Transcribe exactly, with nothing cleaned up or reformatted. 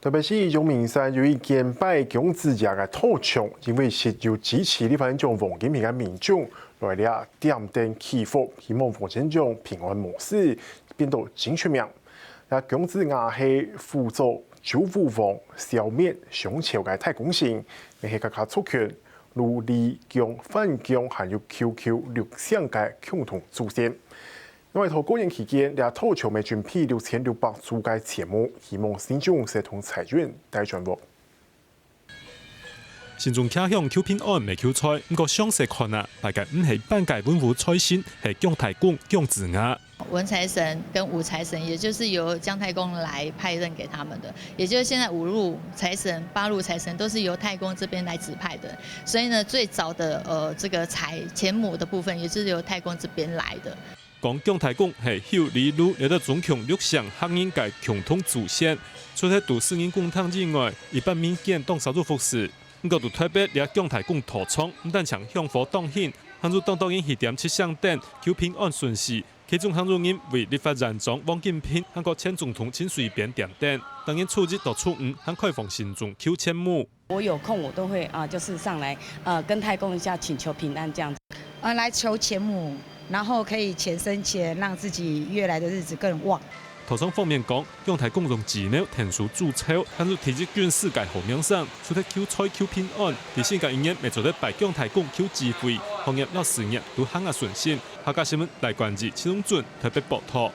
台北市陽明山有一間拜公子爺个道場，因為食有支持立法院長王金平个民眾來這點燈祈福，希望王先生平安無事，變到真出名。這公子爺係輔助周武王消滅商朝个大功臣，也係客家族群如李姜、范姜還有QQ六姓个共同祖先。另外，在過年期間，這道場也準備六千六百組个錢母，希望信眾會同財運帶轉屋。 信眾徛向求平安、求財，毋過詳細看啊，拜个毋係一般个文武財神，係姜太公、姜子牙。文財神跟武財神，也就是由姜太公來派任給他們的，也就是現在五路財神、八路財神都是由太公這邊來指派的。所以呢，最早的呃這個財錢母的部分，也是由太公這邊來的。 講姜太公係邱李盧這兜總共六姓客人个共同祖先，除忒在四人公廳以外，一般民間當少做服事。毋過在台北這姜太公道場，毋單淨香火當興，還有當多人去點七星燈、求平安順序，其中還有人為立法院長王金平，還過前總統陳水扁點燈。當然初一到初五還開放信眾求錢母。 我有空我都會啊，就是上來呃跟太公一下請求平安這樣子。呃，來求錢母，然後可以錢生錢，讓自己越來的日子更旺。道場方面講，姜太公用紙鷂𢯭手煮樵，還有第一軍師个好名聲，除忒求財求平安，第四个一年乜做得拜姜太公求智慧，學業摎事業都行啊順心。客家新聞，賴冠志、徐榮俊，台北報導。